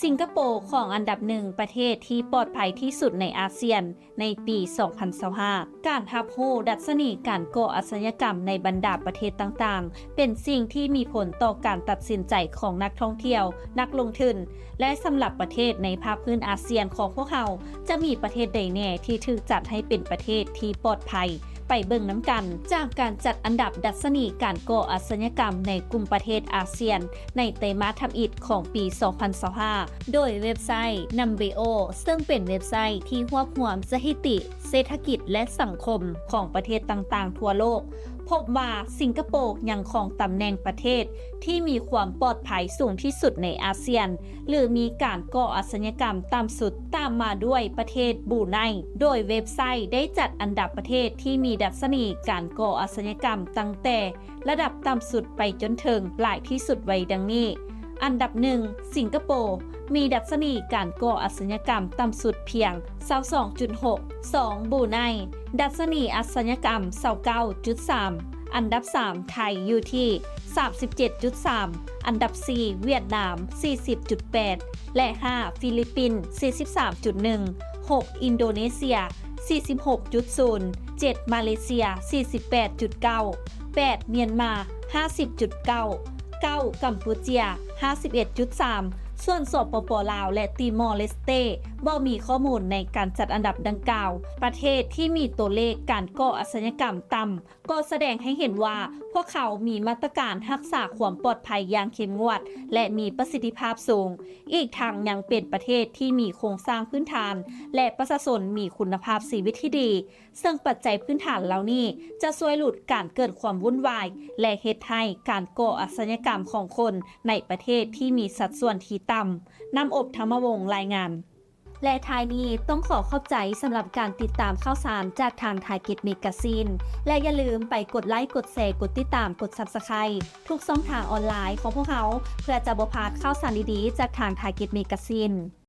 ສິງກະໂປ ຄອງອັນດັບໜຶ່ງ ປະເທດທີ່ປອດໄພທີ່ສຸດໃນອາຊຽນໃນປີສອງພັນຊາວຫ້າ. ການຮັບຮູ້ດັດຊະນີການກໍ່ອາຊະຍາກຳໃນບັນດາປະເທດຕ່າງໆ ເປັນສິ່ງທີ່ມີຜົນຕໍ່ການຕັດສິນໃຈຂອງນັກທ່ອງທ່ຽວ, ນັກລົງທຶນ ແລະ ສຳລັບປະເທດໃນພາກພື້ນອາຊຽນຂອງພວກເຮົາ ຈະມີປະເທດໃດແດ່ທີ່ຖືກຈັດໃຫ້ເປັນປະເທດທີ່ປອດໄພ? ໄປເບິ່ງນຳກັນ. ຈາກການຈັດອັນດັບດັດຊະນີການກໍ່ອາຊະຍາກຳໃນກຸ່ມປະເທດອາຊຽນ ໃນໄຕມາດທຳອິດຂອງປີສອງພັນຊາວຫ້າ ໂດຍເວັບໄຊ Numbeo ເຊິ່ງເປັນເວັບໄຊທີ່ຮວບຮວມສະຖິຕິເສດຖະກິດ ແລະ ສັງຄົມຂອງປະເທດຕ່າງໆທົ່ວໂລກ, ພົບວ່າສິງກະໂປຍັງຄອງຕຳແໜ່ງປະເທດທີ່ມີຄວາມປອດໄພສູງທີ່ສຸດໃນອາຊຽນ ຫຼື ມີການກໍ່ອາຊະຍາກຳຕ່ຳສຸດ, ຕາມມາດ້ວຍປະເທດບຣູໄນ. ໂດຍເວັບໄຊໄດ້ຈັດອັນດັບປະເທດທີ່ມີດັດຊະນີການກໍ່ອາຊະຍາກຳຕັ້ງແຕ່ ລະດັບຕ່ຳສຸດໄປຈົນເຖິງຫຼາຍທີ່ສຸດໄວ້ດັ່ງນີ້. ອັນດັບໜຶ່ງ ສິງກະໂປ ມີດັດຊະນີການກໍ່ອາຊະຍາກຳຕ່ຳສຸດພຽງຊາວສອງຈຸດຫົກ. ສອງ ບຣູໄນ ດັດຊະນີອາຊະຍາກຳຊາວເກົ້າຈຸດສາມ. ອັນດັບສາມ ໄທ ຢູ່ທີ່ສາມສິບເຈັດຈຸດສາມ. ອັນດັບສີ່ ຫວຽດນາມ ສີ່ສິບຈຸດແປດ ແລະ ຫ້າ ຟີລິບປິນ ສີ່ສິບສາມຈຸດໜຶ່ງ. ຫົກ ອິນໂດເນເຊຍ ສີ່ສິບຫົກຈຸດສູນ. ເຈັດ ມາເລເຊຍ ສີ່ສິບແປດຈຸດເກົ້າ. ແປດ ມຽນມາ ຫ້າສິບຈຸດເກົ້າ. ເກົ້າ ກຳປູເຈຍ ຫ້າສິບເອັດຈຸດສາມ. ສ່ວນ ສປປ ລາວ ແລະ ຕີມໍເລສເຕ ບໍ່ມີຂໍ້ມູນໃນການຈັດອັນດັບດັ່ງກ່າວ. ປະເທດທີ່ມີຕົວເລກການກໍ່ອາຊະຍາກຳຕ່ຳ ກໍສະແດງໃຫ້ເຫັນວ່າພວກເຂົາມີມາດຕະການຮັກສາຄວາມປອດໄພຢ່າງເຂັ້ມງວດ ແລະ ມີປະສິດທິພາບສູງ. ອີກທັງຍັງເປັນປະເທດທີ່ມີໂຄງສ້າງພື້ນຖານ ແລະ ປະຊາຊົນມີຄຸນນະພາບຊີວິດທີ່ດີ, ເຊິ່ງປັດໄຈພື້ນຖານເຫຼົ່ານີ້ຈະຊ່ວຍຫຼຸດການເກີດຄວາມວຸ້ນວາຍ ແລະ ເຮັດໃຫ້ການກໍ່ອາຊະຍາກຳຂອງຄົນໃນປະເທດທີ່ມີສັດສ່ວນທີ່ຕ່ຳ ນ້ຳອົບ ທຳມະວົງ ລາຍງານ. ແລະ ທ້າຍນີ້ຕ້ອງຂໍຂອບໃຈສຳລັບການຕິດຕາມຂ່າວສານຈາກທາງ Target Magazine ແລະ ຢ່າລືມໄປກົດໄລ, ກົດແຊ, ກົດຕິດຕາມ, ກົດ Subscribe ທຸກຊ່ອງທາງອອນລາຍຂອງພວກເຮົາ ເພື່ອຈະບໍ່ພາດຂ່າວສານດີໆຈາກທາງ Target Magazine.